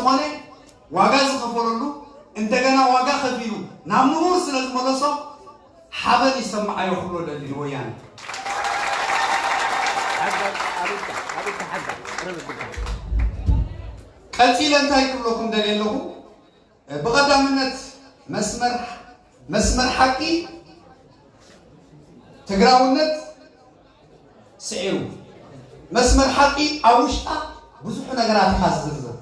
ዝኾነ ዋጋ ዝኸፈለሉ፣ እንደገና ዋጋ ከፊሉ ናብ ንቡር ስለ ዝመለሶ ሓበን ይሰማዓዮ ክብሎ ደሊ ንወያነ። ቀፂለ እንታይ ክብለኩም ደልየ ኣለኹ? ብቐዳምነት መስመር መስመር ሓቂ ትግራውነት ስዒሩ፣ መስመር ሓቂ ኣብ ውሽጣ ብዙሕ ነገራት ኢኻ ዝዝርዝር።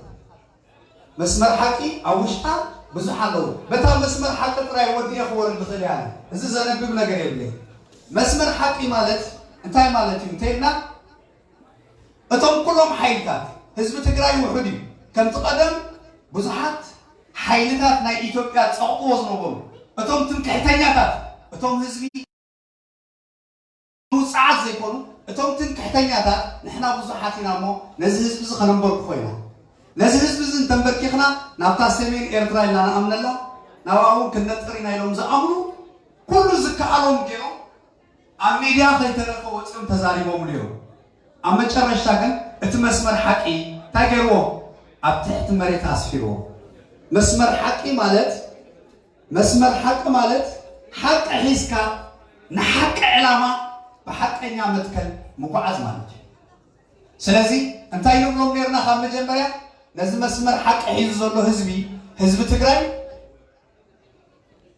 መስመር ሓቂ ኣብ ውሽጣ ብዙሕ ኣለዎ። በታ መስመር ሓቂ ጥራይ ወዲኤ ክወርድ ዝኽእል እያ። እዚ ዘነብብ ነገር የብለይ። መስመር ሓቂ ማለት እንታይ ማለት እዩ እንተይልና፣ እቶም ኩሎም ሓይልታት፣ ህዝቢ ትግራይ ውሑድ እዩ። ከምቲ ቀደም ብዙሓት ሓይልታት ናይ ኢትዮጵያ ጸቕጥዎ ዝነበሩ፣ እቶም ትምክሕተኛታት፣ እቶም ህዝቢ ምውጻዓት ዘይኮኑ፣ እቶም ትምክሕተኛታት፣ ንሕና ብዙሓት ኢና እሞ ነዚ ህዝቢ እዚ ከነንበርኩ ኮይና። ነዚ ህዝቢ እዚ እንተንበርኪኽና ናብታ ሰሜን ኤርትራ ኢልና ንኣምነላ፣ ናብኣ እውን ክንነጥር ኢና ኢሎም ዝኣምኑ፣ ኩሉ ዝከኣሎም ገይሮም ኣብ ሚድያ ከይተረፈ ወፂኦም ተዛሪቦምሉ እዮም። ኣብ መጨረሽታ ግን እቲ መስመር ሓቂ እንታይ ገይርዎ? ኣብ ትሕቲ መሬት ኣስፊርዎ። መስመር ሓቂ ማለት፣ መስመር ሓቂ ማለት ሓቂ ሒዝካ ንሓቂ ዕላማ ብሓቀኛ መትከል ምጉዓዝ ማለት እዩ። ስለዚ እንታይ ንብሎም ነርና ካብ መጀመርያ? ነዚ መስመር ሓቂ ሒዙ ዘሎ ህዝቢ፣ ህዝቢ ትግራይ፣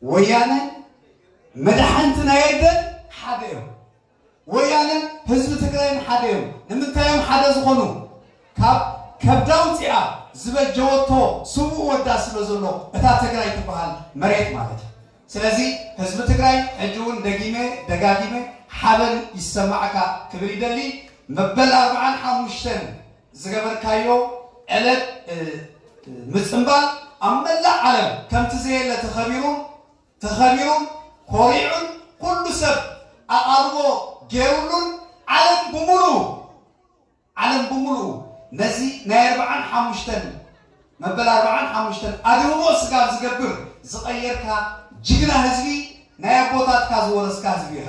ወያነ መድሓንቲ ናይ ኣደን ሓደ እዮም። ወያነን ህዝቢ ትግራይን ሓደ እዮም። ንምንታይ እዮም ሓደ ዝኾኑ? ካብ ከብዳ ውፅኣ ዝበጀወቶ ስውእ ወዳ ስለ ዘሎ እታ ትግራይ ትበሃል መሬት ማለት እዩ። ስለዚ ህዝቢ ትግራይ ሕጂ እውን ደጊመ ደጋጊመ ሓበን ይሰማዕካ ክብል ይደሊ። መበል ኣርብዓን ሓሙሽተን ዝገበርካዮ ዕለት፣ እ፣ ምጽንባል ኣብ መላእ ዓለም ከምቲ ዘየለ ተኸቢሩን፣ ተኸቢሩን፣ ኮሪዑን፣ ኩሉ ሰብ ኣቓልቦ ገይሩሉን፣ ዓለም ብምሉኡ፣ ዓለም ብምሉኡ ነዚ ናይ ኣርብዓን ሓሙሽተን፣ መበል ኣርብዓን ሓሙሽተን ኣድህቦ ስጋብ ዝገብር ዝቐየርካ ጅግና ህዝቢ፣ ናይ ኣቦታትካ ዝወረስካ ህዝቢ ኢኻ።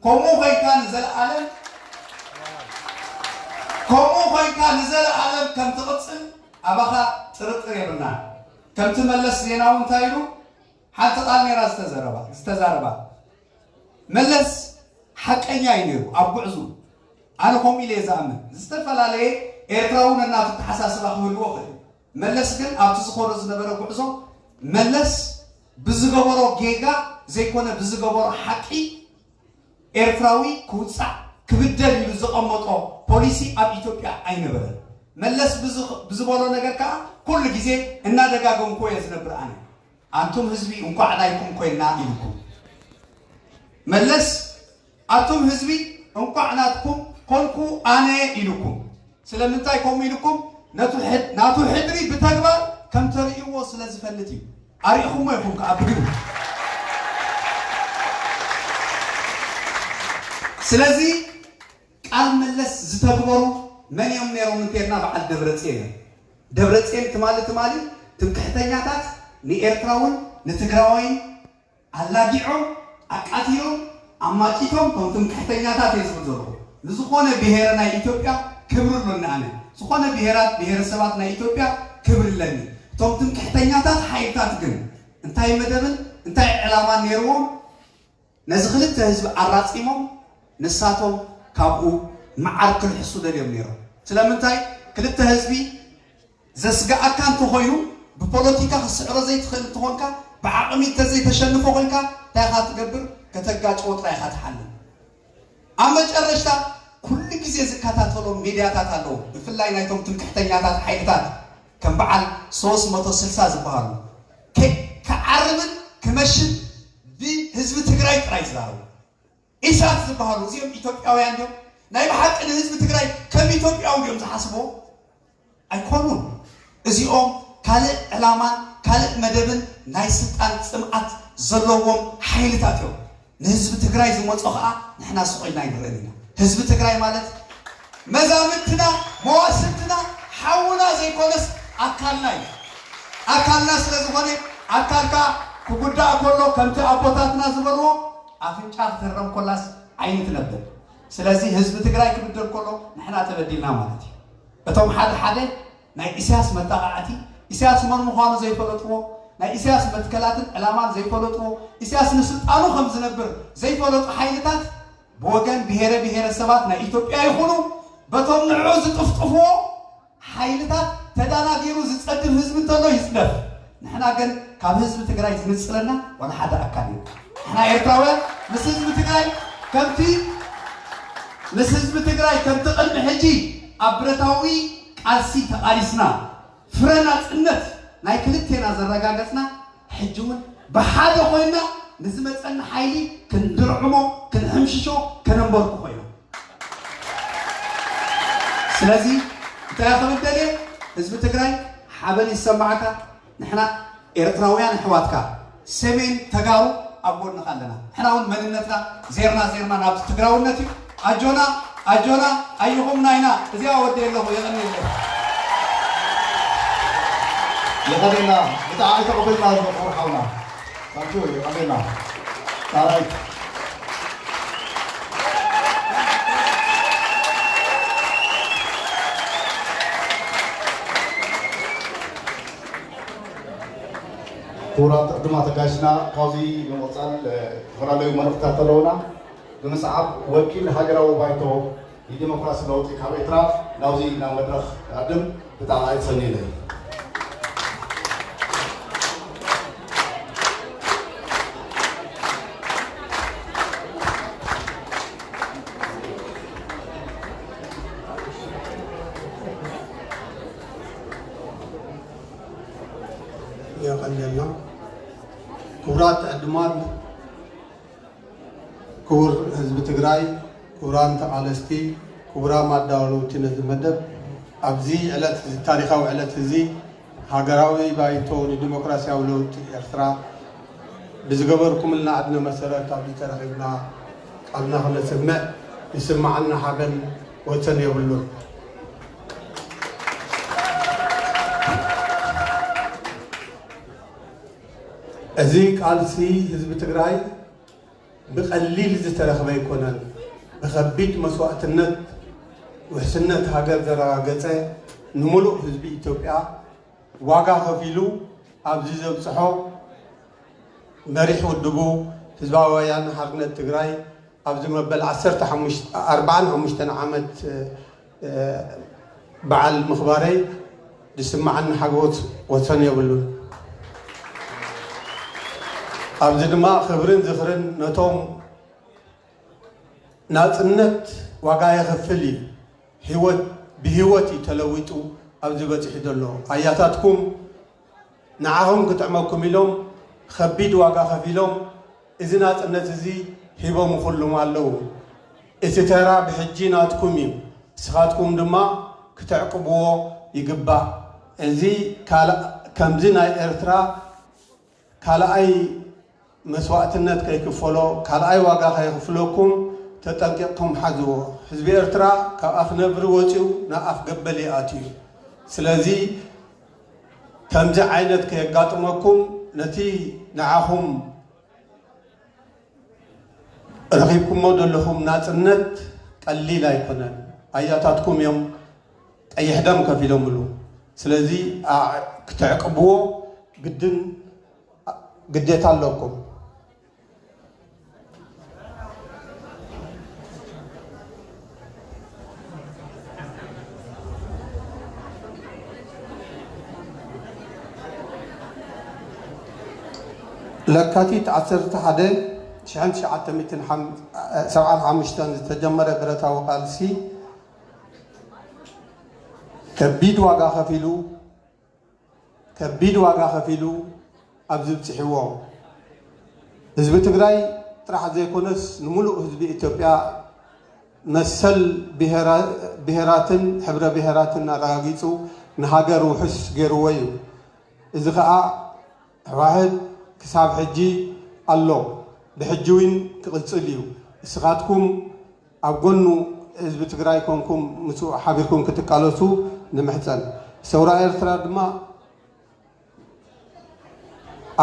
ከምኡ ኮይንካ ንዘለኣለም፣ ከምኡ ኮይንካ ንዘለኣለም ከም ትቕጽል ኣባኻ ጥርጥር የብልናን። ከምቲ መለስ ዜናዊ እንታይ ኢሉ? ሓንቲ ቃል ነይራ ዝተዘረባ፣ ዝተዛረባ። መለስ ሓቀኛ እዩ ነይሩ ኣብ ጉዕዙ። ኣነ ከምኡ ኢለ እየ ዝኣምን። ዝተፈላለየ ኤርትራዊ ነናቱ ኣተሓሳስባ ክህልዎ ይኽእል እዩ። መለስ ግን ኣብቲ ዝኾዶ ዝነበረ ጉዕዞ፣ መለስ ብዝገበሮ ጌጋ ዘይኮነ ብዝገበሮ ሓቂ ኤርትራዊ ክውጻዕ ክብደል ኢሉ ዘቐመጦ ፖሊሲ ኣብ ኢትዮጵያ ኣይነበረን። መለስ ብዝ-፣ ብዝበሎ ነገር ከዓ ኩሉ ግዜ እናደጋገምኩ እየ ዝነብር ኣነ። ኣንቱም ህዝቢ እንኳዕ ናይኩም ኮይና ኢልኩም። መለስ ኣቱም ህዝቢ እንኳዕ ናትኩም ኮንኩ ኣነ ኢልኩም። ስለምንታይ ከምኡ ኢልኩም? ነቱ ሕድ-፣ ናቱ ሕድሪ ብተግባር ከም ተርእይዎ ስለ ዝፈልጥ እዩ። ኣርኢኹሞ ኢኹም ከዓ ብግብሪ። ስለዚ ቃል መለስ ዝተግበሩ መን እዮም ነይሮም እንተልና በዓል ደብረፅዮን እዮም። ደብረፅዮን ትማሊ ትማሊ ትምክሕተኛታት ንኤርትራውን ንትግራዋይን ኣላጊዖም ኣቃቲሎም ኣማቂቶም ከም ትምክሕተኛታት እየ ዝብል ዘለኹ። ንዝኾነ ብሄረ ናይ ኢትዮጵያ ክብሪ ኣሎኒ ኣነ። ዝኾነ ብሄራት ብሄረሰባት ናይ ኢትዮጵያ ክብሪ ኣለኒ። እቶም ትምክሕተኛታት ሓይልታት ግን እንታይ መደብን እንታይ ዕላማን ነይርዎም? ነዚ ክልተ ህዝቢ ኣራጺሞም ንሳቶም ካብኡ መዓር ክልሕሱ ደልዮም ነይሮም። ስለምንታይ? ክልተ ህዝቢ ዘስግኣካ እንተኾይኑ፣ ብፖለቲካ ክትስዕሮ ዘይትኽእል እንተኾንካ፣ ብዓቕሚ እንተዘይተሸንፎ ኮይንካ እንታይ ኢኻ ትገብር? ከተጋጭዎ ጥራይ ኢኻ ትሓልም። ኣብ መጨረሽታ ኩሉ ግዜ ዝከታተሎም ሚድያታት ኣለዉ፣ ብፍላይ ናይቶም ትምክሕተኛታት ሓይልታት ከም በዓል ሶስት መቶ ስልሳ ዝበሃሉ ከ-፣ ክዓርብን ክመሽን ብህዝቢ ትግራይ ጥራይ ዝዛረቡ። ኢሳት ዝበሃሉ እዚኦም ኢትዮጵያውያን ድዮም? ናይ ብሓቂ ንህዝቢ ትግራይ ከም ኢትዮጵያዊ ድዮም ዝሓስብዎ? ኣይኮኑን። እዚኦም ካልእ ዕላማን ካልእ መደብን ናይ ስልጣን ጽምኣት ዘለዎም ሓይልታት እዮም። ንህዝቢ ትግራይ ዝመጾ ኸኣ ንሕና ስቕ ኢልና ኣይንርእን ኢና። ህዝቢ ትግራይ ማለት መዛምድትና፣ መዋስንትና፣ ሓውና ዘይኮነስ ኣካልና እዩ። ኣካልና ስለ ዝኾነ ኣካልካ ክጉዳእ ከሎ ከምቲ ኣቦታትና ዝበልዎ ኣፍንጫ ክትህረም ኮላስ ዓይኒ ትነብር። ስለዚ ህዝቢ ትግራይ ክብደል ከሎ ንሕና ተበዲልና ማለት እዩ። እቶም ሓደ ሓደ ናይ ኢሳያስ መጣቓዕቲ ኢሳያስ መን ምዃኑ ዘይፈለጥዎ፣ ናይ ኢሳያስ መትከላትን ዕላማን ዘይፈለጥዎ፣ ኢሳያስ ንስልጣኑ ከም ዝነብር ዘይፈለጡ ሓይልታት ብወገን ብሄረ ብሄረሰባት ናይ ኢትዮጵያ ይኹኑ በቶም ንዕኡ ዝጥፍጥፍዎ ሓይልታት ተዳናጊሩ ዝጸድፍ ህዝቢ እንተሎ ይጽደፍ። ንሕና ግን ካብ ህዝቢ ትግራይ ዝንጽለና ዋላ ሓደ ኣካል እዩ። ንሕና ኤርትራውያን ምስ ህዝቢ ትግራይ ከምቲ ምስ ህዝቢ ትግራይ ከምቲ ቅድሚ ሕጂ ኣብ ብረታዊ ቃልሲ ተቓሊስና ፍረ ናጽነት ናይ ክልቴና ዘረጋገጽና፣ ሕጂ እውን ብሓደ ኮይና ንዝመጸና ሓይሊ ክንድርዕሞ፣ ክንሕምሽሾ፣ ከነንበርኩ ኮይና። ስለዚ እንታይ ክብል ደልየ፣ ህዝቢ ትግራይ ሓበን ይሰማዕካ። ንሕና ኤርትራውያን ኣሕዋትካ ሰሜን ተጋሩ ኣብ ጎንኻ ኣለና። ንሕና እውን መንነትና ዜርና ዜርና ናብ ትግራውነት እዩ። ኣጆና ኣጆና፣ ኣይኹም ናይና። እዚኣ ወዲ ኣለኹ፣ የቐኒ የለ የቐኒና። ብጣዕሚ ተቐበልና ኣሎ ክቡር ሓውና። ታንኪዩ፣ የቐኒና። ታራይ ክቡራት ዕዱማት ኣጋይሽና፣ ካብዚ ብምቕጻል፣ እ፣ ዝተፈላለዩ መልእኽትታት ኣለዉና። ብምስዓብ ወኪል ሃገራዊ ባይቶ ንዲሞክራሲ ለውጢ ካብ ኤርትራ ናብዚ ናብ መድረኽ ክቐድም ብጣዕሚ ኣይተሰንየለይ። የቐንየልና። ክቡራት ዕዱማት፣ ክቡር ህዝቢ ትግራይ፣ ክቡራን ተቓለስቲ፣ ክቡራን ኣዳለውቲ ነዚ መደብ፣ ኣብዚ ዕለት እዚ፣ ታሪኻዊ ዕለት እዚ፣ ሃገራዊ ባይቶ ንዲሞክራሲያዊ ለውጢ ኤርትራ ብዝገበርኩምልና ዕድመ መሰረት ኣብዚ ተረኺብና ቃልና ክነስምዕ ዝስምዓና ሓበን ወሰን የብሉን። እዚ ቃልሲ ህዝቢ ትግራይ ብቐሊል ዝተረኽበ ኣይኮነን። ብኸቢድ መስዋእትነት ውሕስነት ሃገር ዘረጋገጸ፣ ንምሉእ ህዝቢ ኢትዮጵያ ዋጋ ከፊሉ ኣብዚ ዘብጽሖ፣ መሪሕ ውድቡ ህዝባዊ ወያነ ሓርነት ትግራይ ኣብዚ መበል ዓሰርተ ሓሙሽተ፣ ኣርባዓን ሓሙሽተን ዓመት፣ እ፣ በዓል ምኽባረይ ዝስምዓኒ ሓጎስ ወሰን የብሉን። ኣብዚ ድማ ክብርን ዝኽርን ነቶም ናጽነት ዋጋ የኽፍል እዩ፣ ህይወት ብህይወት እዩ ተለዊጡ ኣብዚ በጺሑ ዘሎ ኣያታትኩም፣ ንዓኹም ክጥዕመኩም ኢሎም ከቢድ ዋጋ ከፊሎም እዚ ናጽነት እዚ ሂቦምኹልኩም ኣለዉ። እቲ ተራ ብሕጂ ናትኩም እዩ። ንስኻትኩም ድማ ክተዕቅብዎ ይግባእ። እዚ ካልእ፣ ከምዚ ናይ ኤርትራ ካልኣይ መስዋእትነት ከይክፈሎ፣ ካልኣይ ዋጋ ከየኽፍለኩም ተጠንቂቕኩም ሓዝዎ። ህዝቢ ኤርትራ ካብ ኣፍ ነብሪ ወጺኡ ናብ ኣፍ ገበል ይኣትዩ። ስለዚ ከምዚ ዓይነት ከየጋጥመኩም ነቲ ንዓኹም ረኺብኩሞ ዘለኹም ናጽነት ቀሊል ኣይኮነን። ኣያታትኩም እዮም ቀይሕ ደም ከፊሎምሉ። ስለዚ ኣ-፣ ክተዕቅብዎ ግድን ግዴታ ኣለኩም። ለካቲት ዓሰርተ ሓደ ሽሕን ትሽዓተ ሚእትን ሓም-፣ ሰብዓን ሓሙሽተን ዝተጀመረ ብረታዊ ቃልሲ ከቢድ ዋጋ ከፊሉ፣ ከቢድ ዋጋ ከፊሉ ኣብዚ ብጽሕዎ። ህዝቢ ትግራይ ጥራሕ ዘይኮነስ፣ ንምሉእ ህዝቢ ኢትዮጵያ መሰል ብሄራ-፣ ብሄራትን ሕብረ ብሄራትን ኣረጋጊጹ ንሃገር ውሑስ ገይርዎ እዩ። እዚ ኸኣ ህወሓት ክሳብ ሕጂ ኣሎ፣ ብሕጂ እውን ክቕጽል እዩ። እስኻትኩም ኣብ ጎኑ ህዝቢ ትግራይ ኮንኩም ምስኡ ሓቢርኩም ክትቃለሱ ንምሕጸን። ሰውራ ኤርትራ ድማ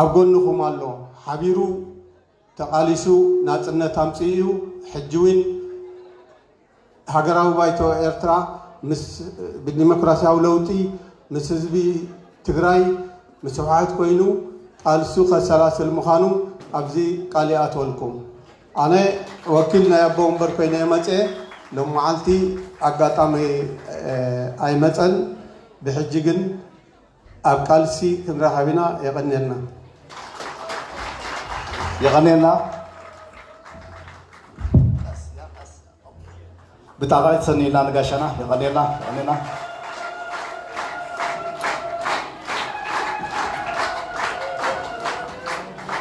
ኣብ ጎንኹም ኣሎ። ሓቢሩ ተቓሊሱ ናጽነት ኣምጺኡ እዩ። ሕጂ እውን ሃገራዊ ባይቶ ኤርትራ ምስ፣ ብዲሞክራሲያዊ ለውጢ ምስ ህዝቢ ትግራይ ምስ ህወሓት ኮይኑ ቃልሱ ከሰላስል ምዃኑ ኣብዚ ቃል ይኣትወልኩም። ኣነ ወኪል ናይ ኣቦ ወንበር ኮይነ መፅኤ፣ ሎም መዓልቲ ኣጋጣሚ ኣይመፀን። ብሕጂ ግን ኣብ ቃልሲ ክንራኸብ ኢና። የቐንየልና። የቐንየልና። ብጣዕሚ ሰኒልና ንጋሻና። የቐንየልና። የቐንየልና።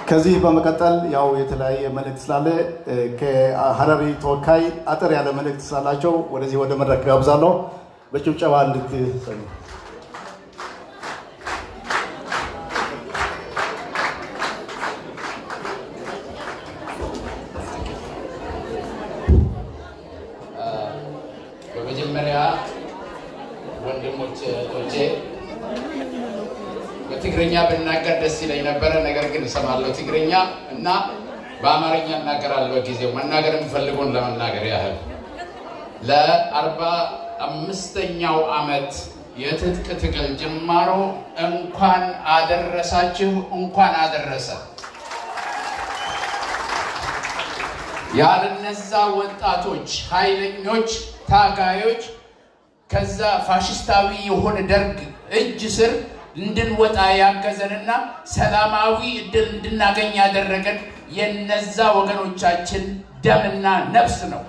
ከዚህ በመቀጠል ያው የተለያየ መልእክት ስላለ ከሀረሪ ተወካይ አጠር ያለ መልእክት ስላላቸው ወደዚህ ወደ መድረክ ጋብዛለሁ። በጭብጨባ እንድትሰሙ። በመጀመሪያ ወንድሞቼ እህቶቼ፣ በትግርኛ ብናገር ደስ ይለኝ ነበረ። ነገር ግን እሰማለሁ ትግርኛ እና በአማርኛ እናገራለሁ። ጊዜው መናገር የምፈልገውን ለመናገር ያህል ለአርባ አምስተኛው ዓመት የትጥቅ ትግል ጅማሮ እንኳን አደረሳችሁ፣ እንኳን አደረሰ። ያለነዛ ወጣቶች ኃይለኞች ታጋዮች ከዛ ፋሽስታዊ የሆነ ደርግ እጅ ስር እንድንወጣ ያገዘንና ሰላማዊ እድል እንድናገኝ ያደረገን የነዛ ወገኖቻችን ደምና ነፍስ ነው።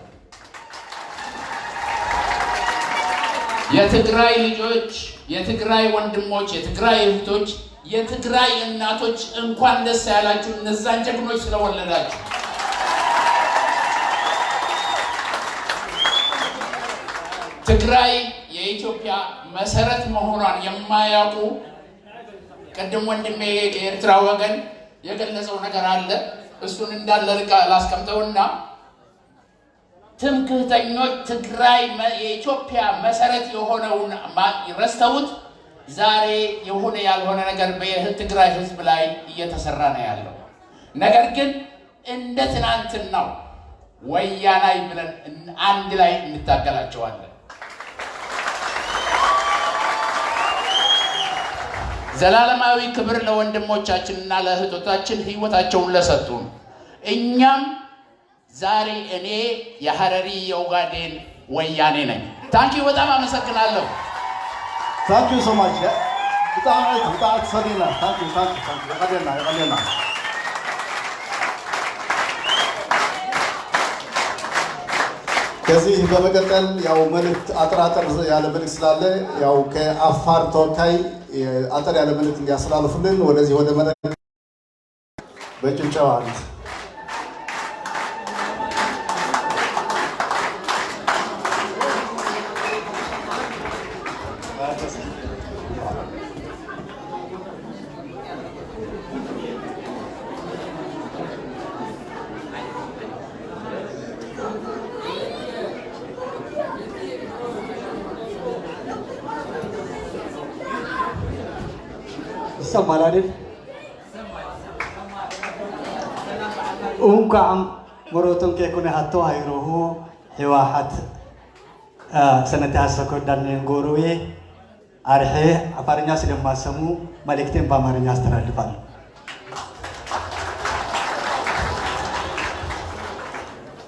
የትግራይ ልጆች፣ የትግራይ ወንድሞች፣ የትግራይ እህቶች፣ የትግራይ እናቶች እንኳን ደስ ያላችሁ እነዛን ጀግኖች ስለወለዳችሁ። ትግራይ የኢትዮጵያ መሰረት መሆኗን የማያውቁ ቅድም ወንድሜ ከኤርትራ ወገን የገለጸው ነገር አለ። እሱን እንዳለ ልቃ ላስቀምጠውና ትምክህተኞች ትግራይ የኢትዮጵያ መሰረት የሆነውን ረስተውት ዛሬ የሆነ ያልሆነ ነገር በትግራይ ህዝብ ላይ እየተሰራ ነው ያለው። ነገር ግን እንደ ትናንትናው ወያናይ ብለን አንድ ላይ እንታገላቸዋለን። ዘላለማዊ ክብር ለወንድሞቻችንና ለእህቶቻችን ህይወታቸውን ለሰጡን። እኛም ዛሬ እኔ የሀረሪ የኦጋዴን ወያኔ ነኝ። ታንኪዩ፣ በጣም አመሰግናለሁ። Thank you so much. ብጣዕሚ ብጣዕሚ ትሰዲና። Thank you, thank you, thank you. የቀደና የቀደና። ከዚህ በመቀጠል ያው መልእክት አጠራጠር ያለ መልእክት ስላለ ያው ከአፋር ተወካይ አጠር ያለ መልእክት እንዲያስተላልፉልን ወደዚህ ወደ መድረክ በጭብጨባ አንድ ይሰማል አይደል? እንኳዕ መሮቶም ከይኮነ ሃተው ሃይሮሁ ህወሓት ሰነተ ሀሰኮ ዳንኤል ጎሮዌ አርሄ አፋርኛ ስለማሰሙ መልእክቴን በአማርኛ አስተላልፋለሁ።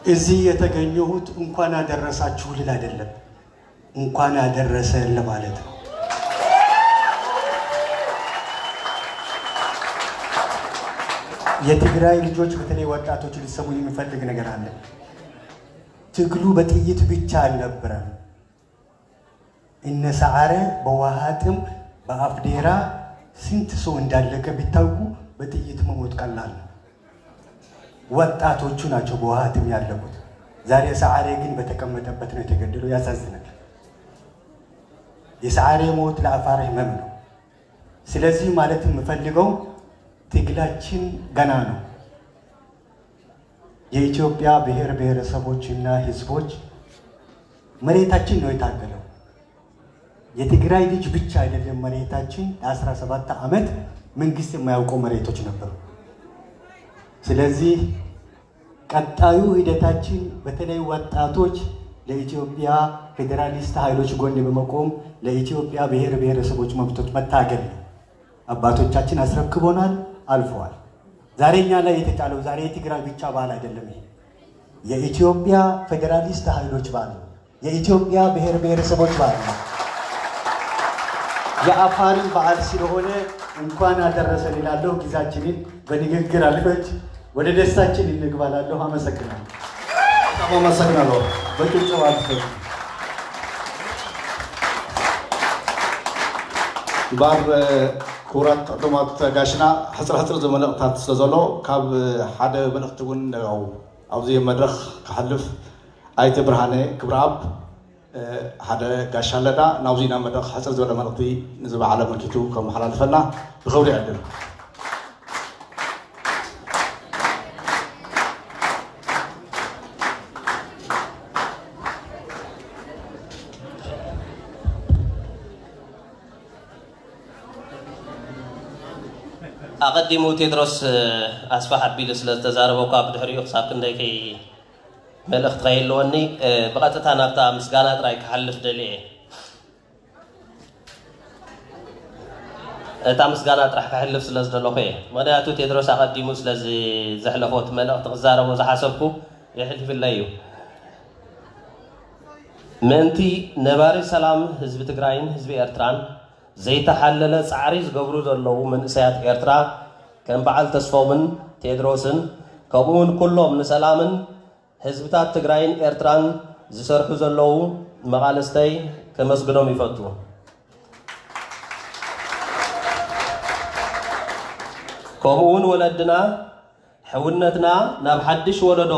እዚህ የተገኘሁት እንኳን አደረሳችሁ ልል አይደለም፣ እንኳን አደረሰን ለማለት ነው። የትግራይ ልጆች፣ በተለይ ወጣቶች ሊሰሙ የሚፈልግ ነገር አለ። ትግሉ በጥይት ብቻ አልነበረም። እነ ሰዓረ በውሃ ጥም በአፍዴራ ስንት ሰው እንዳለቀ ቢታውቁ በጥይት መሞት ቀላል ነው። ወጣቶቹ ናቸው በውሃ ጥም ያለቁት። ዛሬ ሰዓረ ግን በተቀመጠበት ነው የተገደለው። ያሳዝናል። የሰዓረ ሞት ለአፋር ህመም ነው። ስለዚህ ማለት የምፈልገው ትግላችን ገና ነው። የኢትዮጵያ ብሔር ብሔረሰቦችና ህዝቦች መሬታችን ነው የታገለው። የትግራይ ልጅ ብቻ አይደለም መሬታችን፣ ለ17 ዓመት መንግስት የማያውቀው መሬቶች ነበሩ። ስለዚህ ቀጣዩ ሂደታችን በተለይ ወጣቶች ለኢትዮጵያ ፌዴራሊስት ኃይሎች ጎን በመቆም ለኢትዮጵያ ብሔር ብሔረሰቦች መብቶች መታገል ነው። አባቶቻችን አስረክቦናል፣ አልፈዋል። ዛሬ እኛ ላይ የተጫነው፣ ዛሬ የትግራይ ብቻ በዓል አይደለም። ይሄ የኢትዮጵያ ፌዴራሊስት ኃይሎች በዓል ነው። የኢትዮጵያ ብሔር ብሔረሰቦች በዓል ነው። የአፋርም በዓል ስለሆነ እንኳን አደረሰን እላለሁ። ጊዜያችንን በንግግር አልፈጅ፣ ወደ ደስታችን እንግባ እላለሁ። አመሰግናለሁ። በጣም አመሰግናለሁ። በጭብጨባ አልፈጅ። እምበኣር፣ ክቡራት ዕዱማት ጋሽና፣ ሕጽር ሕጽር ዝብል መልእኽትታት ስለ ዘሎ፣ ካብ ሓደ መልእኽቲ እውን ያው ኣብዚ መድረኽ ክሓልፍ ኣይተ ብርሃነ ክብረኣብ፣ ሓደ ጋሻ ኣለና፣ ናብዚ ናብ መድረኽ ሕጽር ዝበለ መልእኽቲ ንዚ በዓል ኣመልኪቱ ከመሓላልፈልና ብኽብሪ ይዕድም። ኣቐዲሙ ቴድሮስ ኣስፋሕ ኣቢሉ ስለ ዝተዛረበ እኳ ብድሕሪኡ ክሳብ ክንደይ ከይ-፣ መልእኽቲ ከይህልወኒ፣ ብቐጥታ ናብታ ምስጋና ጥራይ ክሓልፍ ደልየ እየ። እታ ምስጋና ጥራሕ ክሕልፍ ስለ ዝደለኹ እየ። ምኽንያቱ ቴድሮስ ኣቐዲሙ ስለ ዝ-፣ ዘሕለፎ እቲ መልእኽቲ ክዛረቦ ዝሓሰብኩ የሕሊፍለይ እዩ። ምእንቲ ነባሪ ሰላም ህዝቢ ትግራይን ህዝቢ ኤርትራን ዘይተሓለለ ጻዕሪ ዝገብሩ ዘለዉ መንእሰያት ኤርትራ ከም በዓል ተስፎምን ቴድሮስን ከምኡውን ኩሎም ንሰላምን ህዝብታት ትግራይን ኤርትራን ዝሰርሑ ዘለዉ መቓልስተይ ከመስግኖም ይፈቱ። ከምኡውን ወለድና ሕውነትና ናብ ሓድሽ ወለዶ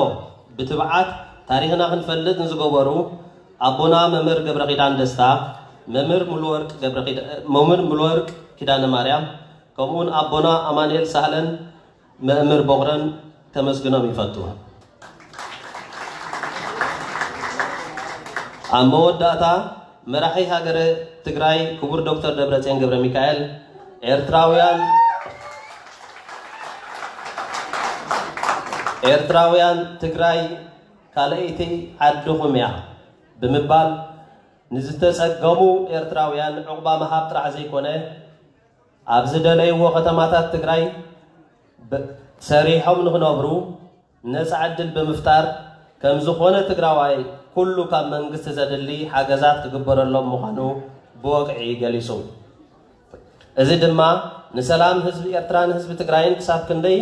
ብትብዓት ታሪኽና ክንፈልጥ ንዝገበሩ ኣቦና መምህር ገብረኺዳን ደስታ፣ መምህር ሙሉወርቅ ገብረኺዳ-፣ መምህር ሙሉወርቅ ኪዳነ ማርያም፣ ከምኡውን ኣቦና ኣማኑኤል ሳህለን መእምር ቦቕረን ከመስግኖም ይፈቱ። ኣብ መወዳእታ መራሒ ሃገረ ትግራይ ክቡር ዶክተር ደብረጽዮን ገብረ ሚካኤል ኤርትራውያን፣ ኤርትራውያን ትግራይ ካልኣይቲ ዓድኹም እያ ብምባል ንዝተጸገሙ ኤርትራውያን ዕቑባ ምሃብ ጥራሕ ዘይኮነ ኣብ ዝደለይዎ ከተማታት ትግራይ ብ-፣ ሰሪሖም ንኽነብሩ ነፃ ዕድል ብምፍጣር ከም ዝኾነ ትግራዋይ ኩሉ ካብ መንግስቲ ዘድሊ ሓገዛት ክግበረሎም ምዃኑ ብወግዒ ገሊጹ። እዚ ድማ ንሰላም ህዝቢ ኤርትራን ህዝቢ ትግራይን ክሳብ ክንደይ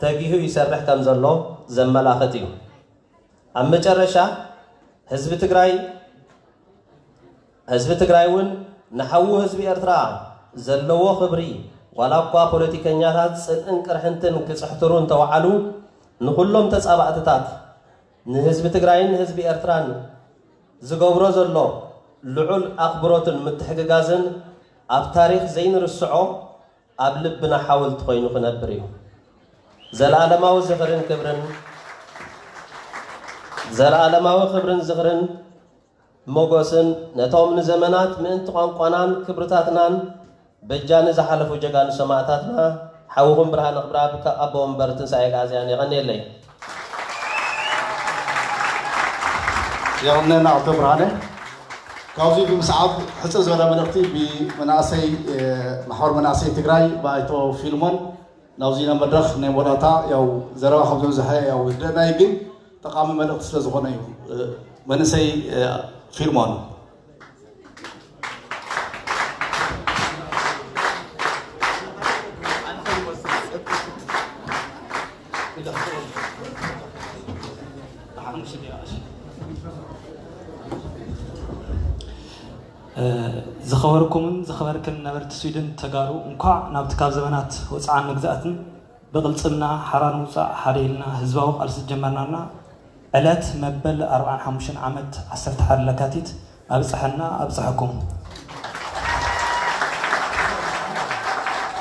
ተጊሁ ይሰርሕ ከም ዘሎ ዘመላኽት እዩ። ኣብ መጨረሻ ህዝቢ ትግራይ ህዝቢ ትግራይ እውን ንሓዉ ህዝቢ ኤርትራ ዘለዎ ክብሪ፣ ዋላ እኳ ፖለቲከኛታት ጽልእን ቅርሕንትን ክጽሕትሩ እንተወዓሉ፣ ንኹሎም ተጻባእትታት ንህዝቢ ትግራይን ንህዝቢ ኤርትራን ዝገብሮ ዘሎ ልዑል ኣኽብሮትን ምትሕግጋዝን ኣብ ታሪኽ ዘይንርስዖ ኣብ ልብና ሓወልቲ ኮይኑ ክነብር እዩ። ዘለኣለማዊ ዝኽርን ክብርን፣ ዘለኣለማዊ ክብርን ዝኽርን ሞጎስን ነቶም ንዘመናት ምእንቲ ቋንቋናን ክብርታትናን በጃኒ ዝሓለፉ ጀጋኑ ሰማእታትና፣ ሓውኹም ብርሃነ ክብረኣብ ካብ ኣቦ ወንበር ትንሳኤ ኣግኣዝያን። የቐንየለይ። የቐንየና ኣቶ ብርሃነ። ካብዚ ብምስዓብ ሕጽር ዝበለ መልእኽቲ ብመናእሰይ፣ እ፣ ማሕበር መናእሰይ ትግራይ ብኣይቶ ፊልሞን ናብዚ ናብ መድረኽ ናይ መወዳእታ ያው ዘረባ ካብ ዘብዝሐ ያው ደናይ ግን ጠቓሚ መልእኽቲ ስለ ዝኾነ እዩ። እ፣ መንእሰይ፣ እ፣ ፊልሞን። ዝኸበርኩምን ዝኸበርክን ነበርቲ ስዊድን ተጋሩ፣ እንኳዕ ናብቲ ካብ ዘመናት ወጽዓን መግዛእትን ብቕልጽምና ሓራ ንምውጻእ ሓደ ኢልና ህዝባዊ ቃልሲ ዝጀመርናና ዕለት መበል ኣርባዓን ሓሙሽተን ዓመት ዓሰርተ ሓደ ለካቲት ኣብጽሐና ኣብጽሐኩም።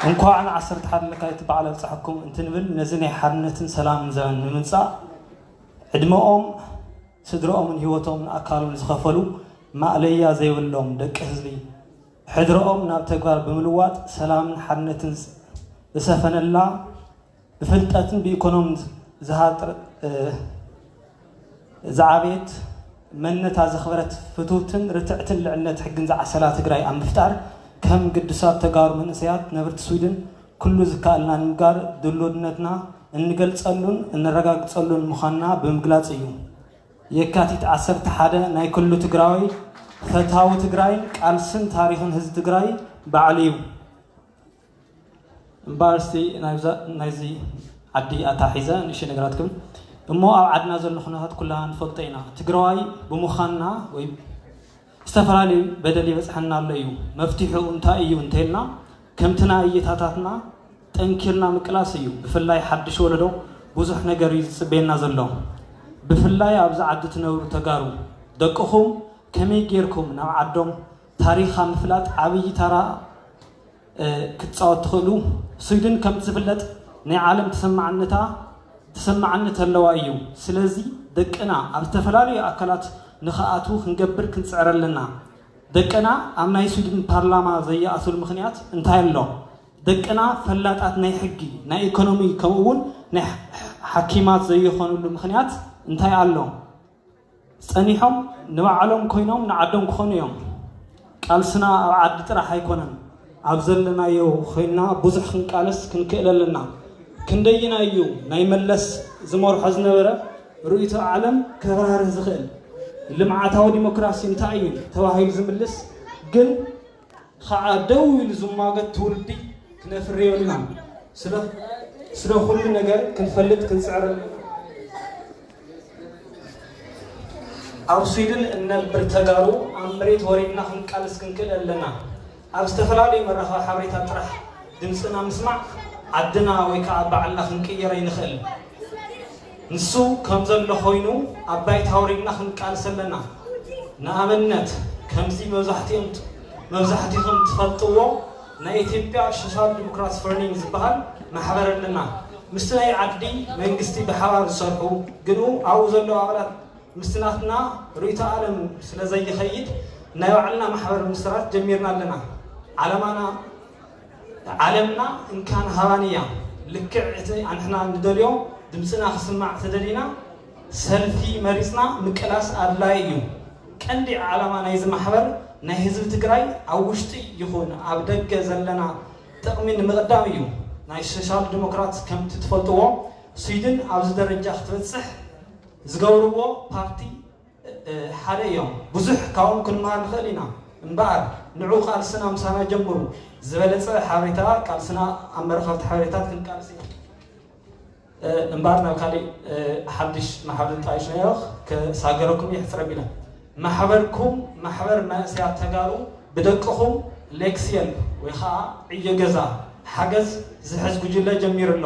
እንኳዕ ንዓሰርተ ሓደ ለካቲት በዓል ኣብጽሐኩም እንትንብል ነዚ ናይ ሓርነትን ሰላምን ዘመን ንምምጻእ ዕድመኦም፣ ስድረኦምን ህይወቶምን ኣካሎምን ዝኸፈሉ ማእለያ ዘይብሎም ደቂ ህዝቢ፣ ሕድረኦም ናብ ተግባር ብምልዋጥ ሰላምን ሓርነትን ዝሰፈነላ፣ ብፍልጠትን ብኢኮኖምን ዝሃጥር-፣ እ፣ ዝዓበየት፣ መንነታ ዘኽበረት፣ ፍትውትን ርትዕትን ልዕልነት ሕግን ዝዓሰላ ትግራይ ኣብ ምፍጣር ከም ግዱሳት ተጋሩ መንእሰያት ነበርቲ ስዊድን ኩሉ ዝከኣልና ንምግባር ድልውነትና እንገልጸሉን እነረጋግጸሉን ምዃንና ብምግላጽ እዩ። የካቲት ዓሰርተ ሓደ ናይ ኩሉ ትግራዋይ ፈታዊ ትግራይን ቃልስን ታሪኽን ህዝቢ ትግራይ በዓል እዩ። እምበኣር እስቲ ናይዛ ናይዚ ዓዲ ኣታሒዘ ንእሽተይ ነገራት ክብል እሞ፣ ኣብ ዓድና ዘሎ ኩነታት ኩልና ንፈልጦ ኢና። ትግራዋይ ብምዃንና ወይ ዝተፈላለዩ በደል ይበፅሐና ኣሎ እዩ። መፍትሒኡ እንታይ እዩ እንተልና፣ ከምቲ ናይ ኣየታታትና ጠንኪርና ምቅላስ እዩ። ብፍላይ ሓድሽ ወለዶ ብዙሕ ነገር እዩ ዝፅበየና ዘሎ። ብፍላይ ኣብዚ ዓዲ ትነብሩ ተጋሩ፣ ደቅኹም ከመይ ጌርኩም ናብ ዓዶም ታሪኽ ኣብ ምፍላጥ ዓብዪ ተራ ክትፃወት ትኽእሉ። ስዊድን ከምቲ ዝፍለጥ ናይ ዓለም ተሰማዕነታ ተሰማዕነት ኣለዋ እዩ። ስለዚ ደቅና ኣብ ዝተፈላለዩ ኣካላት ንኽኣትዉ ክንገብር ክንፅዕር ኣለና። ደቅና ኣብ ናይ ስዊድን ፓርላማ ዘይኣትሉ ምኽንያት እንታይ ኣሎ? ደቅና ፈላጣት ናይ ሕጊ፣ ናይ ኢኮኖሚ ከምኡ እውን ናይ ሓኪማት ዘይኾኑሉ ምኽንያት እንታይ ኣሎ? ጸኒሖም ንባዕሎም ኮይኖም ንዓዶም ክኾኑ እዮም። ቃልስና ኣብ ዓዲ ጥራሕ ኣይኮነን፣ ኣብ ዘለናዮ ኮይንና ብዙሕ ክንቃለስ ክንክእል ኣለና። ክንደይና እዩ ናይ መለስ ዝመርሖ ዝነበረ ርእይቶ ዓለም ከብራህርህ ዝኽእል? ልምዓታዊ ዲሞክራሲ እንታይ እዩ ተባሂሉ ዝምልስ ግን ኸዓ ደው ኢሉ ዝሟገት ትውልዲ ክነፍሪ የብልናን። ስለ ስለ ኩሉ ነገር ክንፈልጥ ክንጽዕር ኣለና። ኣብ ስዊድን እነብር ተጋሩ ኣብ መሬት ወሪድና ክንቃለስ ክንክእል ኣለና። ኣብ ዝተፈላለዩ መራኸቢ ሓበሬታ ጥራሕ ድምፅና ምስማዕ ዓድና ወይ ከዓ ባዕልና ክንቅየር ኣይንኽእል። ንሱ ከም ዘሎ ኮይኑ ኣብ ባይታ ወሪድና ክንቃለስ ኣለና። ንኣብነት ከምዚ መብዛሕትኦም መብዛሕትኹም ትፈልጥዎ ናይ ኢትዮጵያ ሶሻል ዲሞክራት ፎርኒንግ ዝበሃል ማሕበር ኣለና። ምስቲ ናይ ዓዲ መንግስቲ ብሓባር ዝሰርሑ ግንኡ ኣብኡ ዘለዉ ኣባላት ምስቲ ናትና ርእይቶ ዓለም ስለ ዘይኸይድ ናይ ባዕልና ማሕበር ምስራት ጀሚርና ኣለና። ዓለማና ዓለምና እንካን ሃባን እያ። ልክዕ እቲ ኣንሕና ንደልዮ ድምፅና ክስማዕ ተደሊና ሰልፊ መሪፅና ምቅላስ ኣድላይ እዩ። ቀንዲ ዓላማ ናይዚ ማሕበር ናይ ህዝቢ ትግራይ ኣብ ውሽጢ ይኹን ኣብ ደገ ዘለና ጥቕሚ ንምቕዳም እዩ። ናይ ሶሻል ዲሞክራት ከምቲ ትፈልጥዎ ስዊድን ኣብዚ ደረጃ ክትበፅሕ ዝገብርዎ ፓርቲ ሓደ እዮም። ብዙሕ ካብኦም ክንመሃር ንኽእል ኢና። እምበኣር ንዑ ቃልስና ምሳና ጀምሩ። ዝበለፀ ሓበሬታ ቃልስና ኣብ መራኸብቲ ሓበሬታት ክንቃልስ ኢና። እምበኣር ናብ ካሊእ ሓድሽ ማሕበር ጣይሽ ነዮ ክሳገረኩም እየ ሕፅር ኣቢለ። ማሕበርኩም ማሕበር መንእሰያት ተጋሩ ብደቅኹም ሌክስየል ወይ ከዓ ዕዮ ገዛ ሓገዝ ዝሕዝ ጉጅለ ጀሚሩ ኣሎ።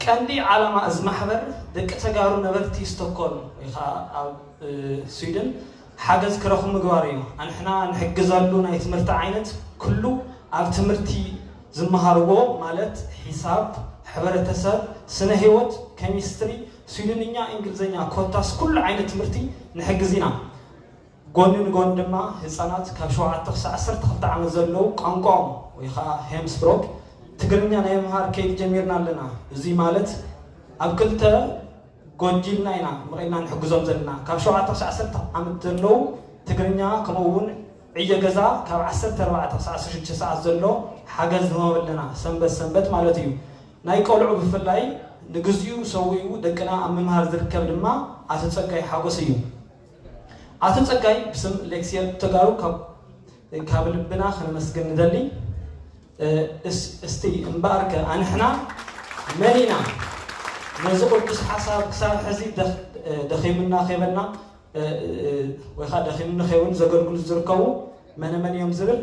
ቀንዲ ዓላማ እዚ ማሕበር ደቂ ተጋሩ ነበርቲ ስቶኮልም ወይ ከዓ ኣብ ስዊድን ሓገዝ ክረኽቡ ምግባር እዩ። ኣንሕና ንሕግዘሉ ናይ ትምህርቲ ዓይነት ኩሉ ኣብ ትምህርቲ ዝመሃርዎ ማለት ሒሳብ፣ ሕብረተሰብ፣ ስነ ህይወት፣ ኬሚስትሪ፣ ስዊድንኛ፣ እንግሊዝኛ ኮታስ ኩሉ ዓይነት ትምህርቲ ንሕግዝ ኢና። ጎኒ ንጎኒ ድማ ህፃናት ካብ ሸውዓተ ክሳብ ዓሰርተ ክልተ ዓመት ዘለዉ ቋንቋኦም ወይ ከዓ ሄምስፕሮክ ትግርኛ ናይ ምምሃር ከይዲ ጀሚርና ኣለና። እዚ ማለት ኣብ ክልተ ጎጂልና ኢና መቒልና ንሕግዞም ዘለና። ካብ ሸውዓተ ክሳብ ዓሰርተ ዓመት ዘለዉ ትግርኛ ከምኡ እውን ዕዮ ገዛ ካብ ዓሰርተ ኣርባዕተ ክሳብ ዓሰርተ ሽዱሽተ ሰዓት ዘሎ ሓገዝ ንህቦም ኣለና፣ ሰንበት ሰንበት ማለት እዩ። ናይ ቆልዑ ብፍላይ ንግዚኡ ሰዊኡ ደቅና ኣብ ምምሃር ዝርከብ ድማ ኣቶ ፀጋይ ሓጎስ እዩ። ኣቶ ፀጋይ ብስም ሌክስየል ተጋሩ ካብ ካብ ልብና ከነመስግን ንደሊ። እስቲ እምበኣርከ ኣንሕና መን ኢና ነዚ ቅዱስ ሓሳብ ክሳብ ሕዚ ደኺምና ከይበልና ወይ ከዓ ደኺምኒ ከይውን ዘገልግሉ ዝርከቡ መነ መን እዮም ዝብል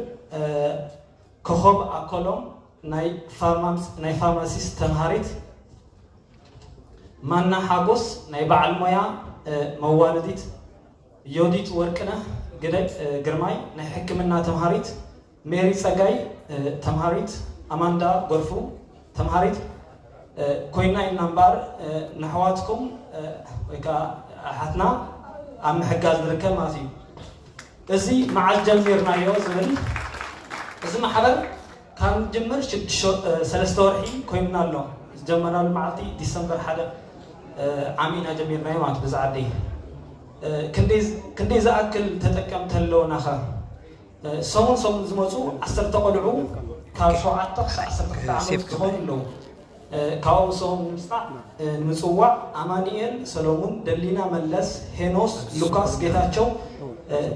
ኮኾብ ኣኮሎም ናይ ፋርማሲስት ተምሃሪት፣ ማና ሓጎስ ናይ በዓል ሞያ መዋለዲት፣ ዮዲት ወርቅነህ ግደ ግርማይ ናይ ሕክምና ተምሃሪት፣ ሜሪ ጸጋይ ተምሃሪት፣ ኣማንዳ ጎርፉ ተምሃሪት ኮይና ኢና እምበኣር ንኣሕዋትኩም ወይ ከዓ ኣሓትና ኣብ ምሕጋዝ ንርከብ ማለት እዩ። እዚ መዓዝ ጀሚርናዮ ዝብል እዚ ማሕበር ካብ ንጅምር ሽዱሽተ ሰለስተ ወርሒ ኮይኑና ኣሎ። ዝጀመርናሉ መዓልቲ ዲሰምበር ሓደ ዓሚ ኢና ጀሚርናዮ ማለት ብዛ ዓደይ ክንደይ ዝኣክል ተጠቀምቲ ኣለውና ከ? ሰሙን ሰሙን ዝመፁ ዓሰርተ ቆልዑ ካብ ሸውዓተ ክሳብ ዓሰርተ ክልተ ዓመት ዝኾኑ ኣለዉ። ካብኦም ሰሙን ንምፅዋዕ ኣማኒኤል ሰሎሙን፣ ደሊና መለስ፣ ሄኖስ፣ ሉካስ ጌታቸው፣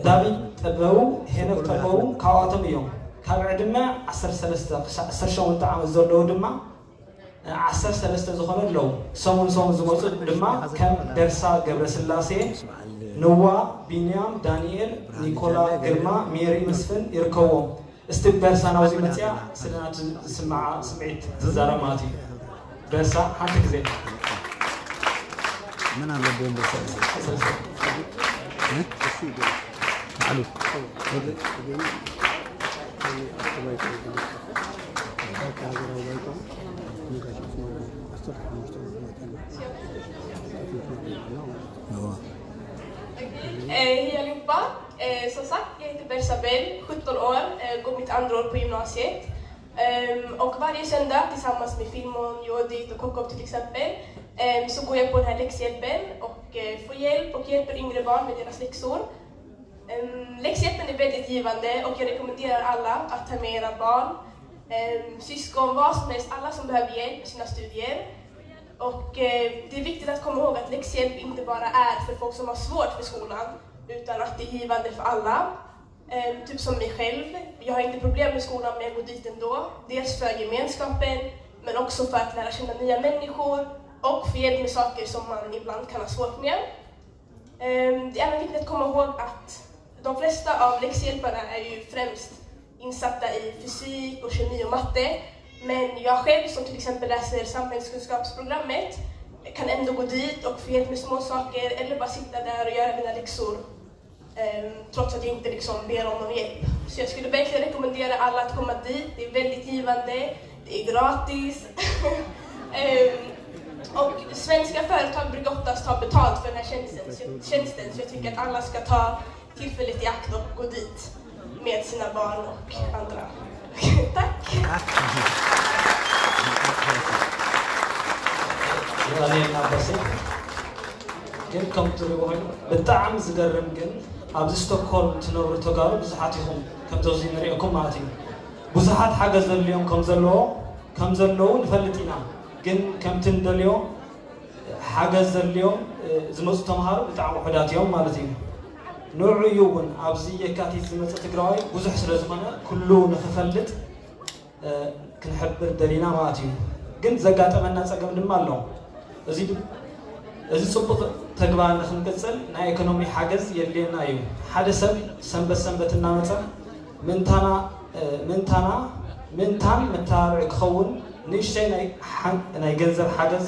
ዳዊት ጠበቡ፣ ሄኖክ ጠበቡ ካብኣቶም እዮም። ካብ ዕድመ ዓሰርተ ሰለስተ ክሳብ ዓሰርተ ሸውዓተ ዓመት ዘለዉ ድማ ዓሰርተ ሰለስተ ዝኾኑ ኣለዉ። ሰሙን ሰሙን ዝመፁ ድማ ከም ደርሳ ገብረስላሴ፣ ንዋ፣ ቢንያም፣ ዳንኤል፣ ኒኮላ፣ ግርማ፣ ሜሪ መስፍን ይርከብዎም። እስቲ በርሳ ናብዚ መፅያ ስለ ናቱ ዝስምዓ ስምዒት ትዛረብ ማለት እዩ። በርሳ ሓንቲ ግዜ ምን ኣለብዎም በርሳ እዚ ባዕሉ Hej allihopa. Eh, som sagt, jag heter Bersa Bell, sjutton år, eh, går mitt andra år på gymnasiet. Ehm, och varje söndag tillsammans med Filmon, Jodit och Kokob till exempel, ehm, så går jag på den här läxhjälpen och eh, får hjälp och hjälper yngre barn med deras läxor. Ehm, läxhjälpen är väldigt givande och jag rekommenderar alla att ta med era barn, ehm, syskon, vad som helst, alla som behöver hjälp med sina studier. Och eh, det är viktigt att komma ihåg att läxhjälp inte bara är för folk som har svårt för skolan, utan att det är givande för alla. Ehm, typ som mig själv. Jag har inte problem med skolan, men jag går dit ändå. Dels för gemenskapen, men också för att lära känna nya människor och få hjälp med saker som man ibland kan ha svårt med. Ehm, det är även viktigt att komma ihåg att de flesta av läxhjälparna är ju främst insatta i fysik och kemi och matte. Men jag själv som till exempel läser samhällskunskapsprogrammet kan ändå gå dit och få hjälp med små saker eller bara sitta där och göra mina läxor. Ehm, trots att jag inte liksom ber om någon hjälp. Så jag skulle verkligen rekommendera alla att komma dit. Det är väldigt givande, det är gratis. Ehm, och svenska företag brukar oftast ta betalt för den här tjänsten, så, tjänsten, så jag tycker att alla ska ta tillfället i akt och gå dit med sina barn och andra. Tack! የቐንየልና በሴ። ግን ከም ትሪእዎ ኮይኑ ብጣዕሚ ዝገርም ግን ኣብዚ ስቶክሆልም ትነብሩ ተጋሩ ብዙሓት ኢኹም፣ ከምዚ ኣብዚ ንሪኦኩም ማለት እዩ። ብዙሓት ሓገዝ ዘድልዮም ከም ዘለዎ ከም ዘለዉ ንፈልጥ ኢና፣ ግን ከምቲ ንደልዮ ሓገዝ ዘድልዮም ዝመፁ ተምሃሮ ብጣዕሚ ውሑዳት እዮም ማለት እዩ። ንዑ እዩ እውን ኣብዚ የካቲት ዝመፅእ ትግራዋይ ብዙሕ ስለ ዝኾነ ኩሉ ንኽፈልጥ ክንሕብር ደሊና ማለት እዩ። ግን ዘጋጠመና ፀገም ድማ ኣሎ። እዚ ጽቡቕ ተግባር ንኽንቅጽል ናይ ኢኮኖሚ ሓገዝ የድልየና እዩ። ሓደ ሰብ ሰንበት ሰንበት እናመጸ ምእንታና ምእንታና ምእንታን መተባብዒ ክኸውን ንእሽተይ ናይ ገንዘብ ሓገዝ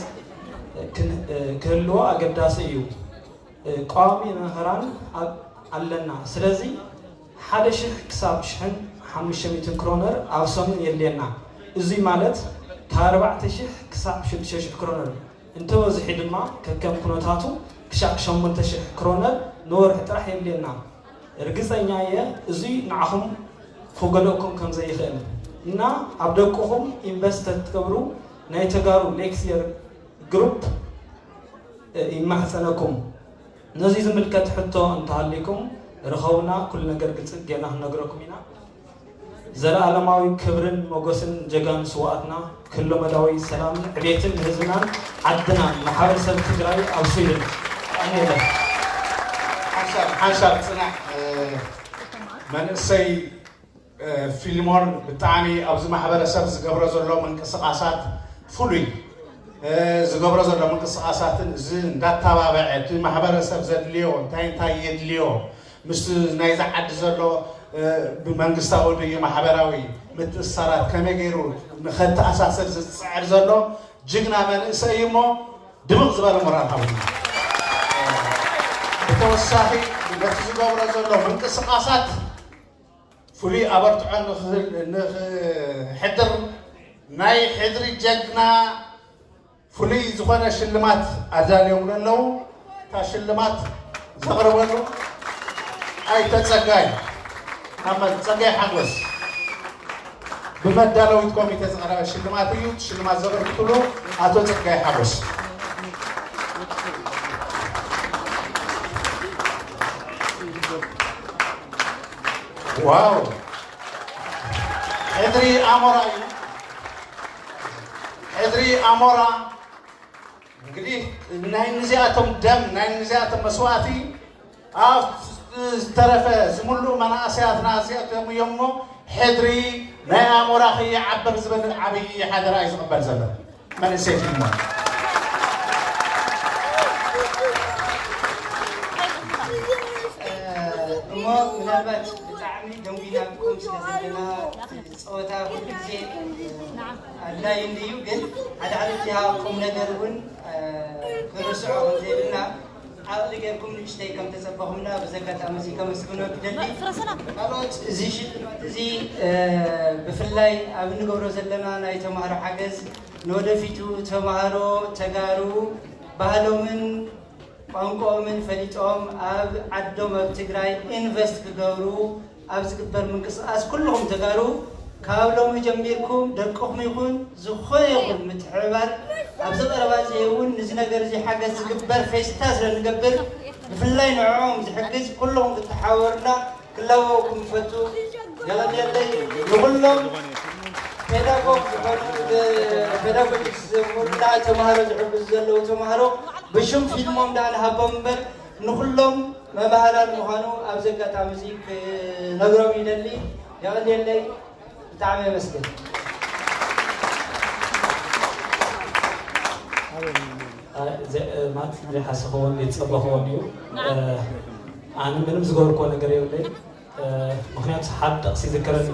ክህልዎ ኣገዳሲ እዩ። ቋሚ መምህራን ኣለና። ስለዚ ሓደ ሽሕ ክሳብ ሽሕን ሓሙሽተ ሚእትን ክሮነር ኣብ ሰሙን የድልየና። እዙይ ማለት ካብ ኣርባዕተ ሽሕ ክሳብ ሽዱሽተ ሽሕ ክሮነር፣ እንተበዚሑ ድማ ከከም ኩነታቱ ክሻዕ ሸሞንተ ሽሕ ክሮነር ንወርሒ ጥራሕ የድልየና። ርግጸኛ እየ እዙይ ንዓኹም ክጎድኣኩም ከምዘይኽእል እና ኣብ ደቅኹም ኢንቨስት ተትገብሩ ናይ ተጋሩ ሌክስየር ግሩፕ ይማሕጸነኩም። ነዚ ዝምልከት ሕቶ እንተሃልይኩም ርኸቡና፣ ኩሉ ነገር ግልጺ ጌርና ክንነግረኩም ኢና። ዘለኣለማዊ ክብርን ሞገስን ንጀጋኑ ስውኣትና፣ ኩለመዳያዊ ሰላምን ዕቤትን ንህዝብናን ዓድናን፣ ማሕበረሰብ ትግራይ ኣብ ስዊድን። የቐንየለይ። ሓንሳብ ሓንሳብ ፅናሕ መንእሰይ ፊልሞን ብጣዕሚ ኣብዚ ማሕበረሰብ ዝገብሮ ዘሎ ምንቅስቃሳት ፍሉይ ዝገብሮ ዘሎ ምንቅስቃሳትን እዚ እንዳተባበዐ እቲ ማሕበረሰብ ዘድልዮ እንታይ እንታይ የድልዮ ምስ ናይዚ ዓዲ ዘሎ ብመንግስታዊ ድዩ ማሕበራዊ ምትእስሳራት ከመይ ገይሩ ንኸተኣሳስር ዝፅዕር ዘሎ ጅግና መንእሰይ እዩ እሞ ድምቕ ዝበለ ሞራል ሃቡና። ብተወሳኺ ነቲ ዝገብሮ ዘሎ ምንቅስቃሳት ፍሉይ ኣበርትዖ ንኽሕድር ናይ ሕድሪ ጀግና ፍሉይ ዝኾነ ሽልማት ኣዳልዮም ኣለዉ። እታ ሽልማት ዘቕርበሉ ኣይተ ጸጋይ ኣመል ጸጋይ ሓጎስ ብመዳለዊት ኮሚቴ ዝቐረበ ሽልማት እዩ። ሽልማት ዘበርክትሉ ኣቶ ጸጋይ ሓጎስ። ዋው! ሕድሪ ኣሞራ እዩ። ሕድሪ ኣሞራ እንግዲህ ናይ ንዚኣቶም ደም፣ ናይ ንዚኣቶም መስዋእቲ ኣብ ዝተረፈ ዝምልኡ መናእሰያትና እዚኣቶም እዮም እሞ፣ ሕድሪ ናይ ኣሞራ ከይዓብር ዝብል ዓብዪ ሓደራ እዩ ዝቕበል ዘሎ። መንእሰይ ፊልሞን። እሞ ምናልባት ብጣዕሚ ደንጉይናኩም ስለ ዘለና፣ ጸወታ ኩሉ ግዜ ኣድላይ እንድዩ፣ ግን ሓደ ሓደ እቲ ቁም ነገር እውን ክንርስዖ ከምዘይብልና ዓቕሊ ጌርኩም ንእሽተይ ከም ተጸበኹምና በዚ ኣጋጣሚ እዚ ከመስግኖ ይደሊ። ካልኦት እዚ ሽልማት እዚ ብፍላይ ኣብ እንገብሮ ዘለና ናይ ተማሃሮ ሓገዝ ንወደፊቱ ተማሃሮ ተጋሩ ባህሎምን ቋንቋኦምን ፈሊጦም ኣብ ዓዶም ኣብ ትግራይ ኢንቨስት ክገብሩ ኣብ ዝግበር ምንቅስቃስ ኩልኹም ተጋሩ ካብ ሎሚ ጀሚርኩም ደቅኹም ይኹን ዝኾነ ይኹን ምትሕብባር ኣብዚ ቀረባ እዚ እውን ንዚ ነገር እዚ ሓገዝ ዝግበር ፌስታ ስለ ንገብር ብፍላይ ንዕኦም ዝሕግዝ ኩልኹም ክትሓበሩና ክላበወኩም ይፈቱ። የቐንየለይ ንኹሎም ፔዳጎግ ዝኾኑ ፔዳጎጂክስ ዘምህሩና ተምሃሮ ዝሕግዙ ዘለዉ ተምሃሮ ብሽም ፊልሞም ደኣ ንሃቦም እምበር ንኹሎም መማህራን ምዃኑ ኣብዚ ኣጋጣሚ እዚ ክነግሮም ይደሊ። የቐንየለይ። ብጣዕሚ የመስግን። ማለት ዘይሓሰኽዎን ዘይጸበኽዎን እዩ። ኣነ ምንም ዝገበርክዎ ነገር የብለይ። ምክንያቱ ሓደ ጥቕሲ ይዝከረኒ።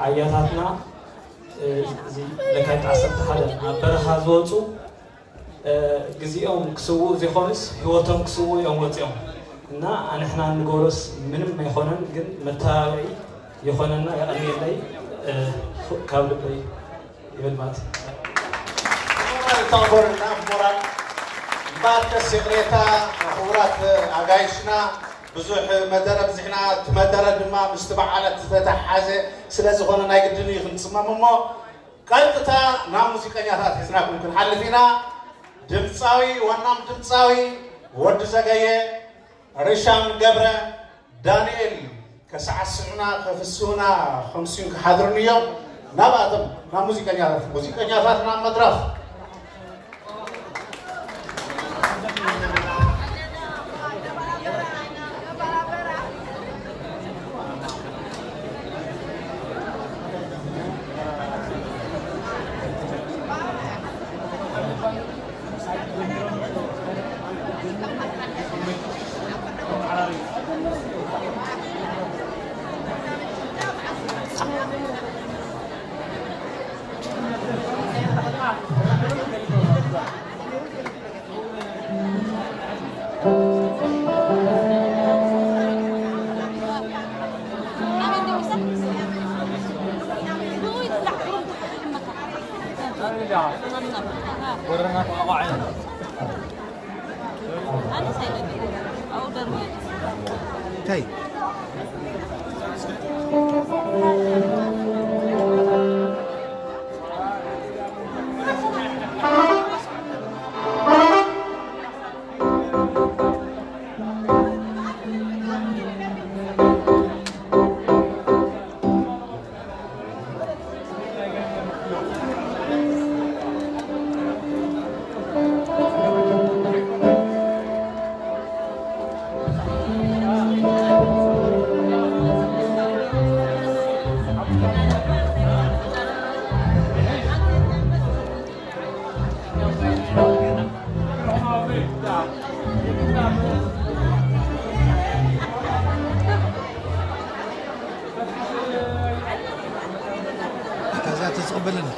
ኣያታትና እዚ ለካቲት ዓሰርተ ሓደ ናብ በረኻ ዝወፁ ግዜኦም ክስውኡ ዘይኮኑስ ህይወቶም ክስውኡ እዮም ወፂኦም እና ኣንሕና እንገብሮስ ምንም ኣይኮነን፣ ግን መተባብዒ ይኾነና። የቐንየለይ ካብ ልበይ ይብል ማለት እዩ። ተቕበሉና ብሞራል እምበኣር ቀስ ይቕሬታ ክቡራት ኣጋይሽና ብዙሕ መደረ ብዚሕና እቲ መደረ ድማ ምስቲ በዓላት ዝተተሓሓዘ ስለ ዝኾነ ናይ ግድን እዩ ክንፅመም እሞ ቀጥታ ናብ ሙዚቀኛታት ሒዝናኩም ክንሓልፍ ኢና። ድምፃዊ ዋናም ድምፃዊ ወዲ ዘገየ ርሻን ገብረ ዳንኤል ከሰዓስዑና ከፍስሁና ከምስዩን ክሓድሩን እዮም። ናብኣቶም ናብ ሙዚቀኛታት ሙዚቀኛታት ናብ መድረኽ እንታይ ከዛ ተዝቕበለና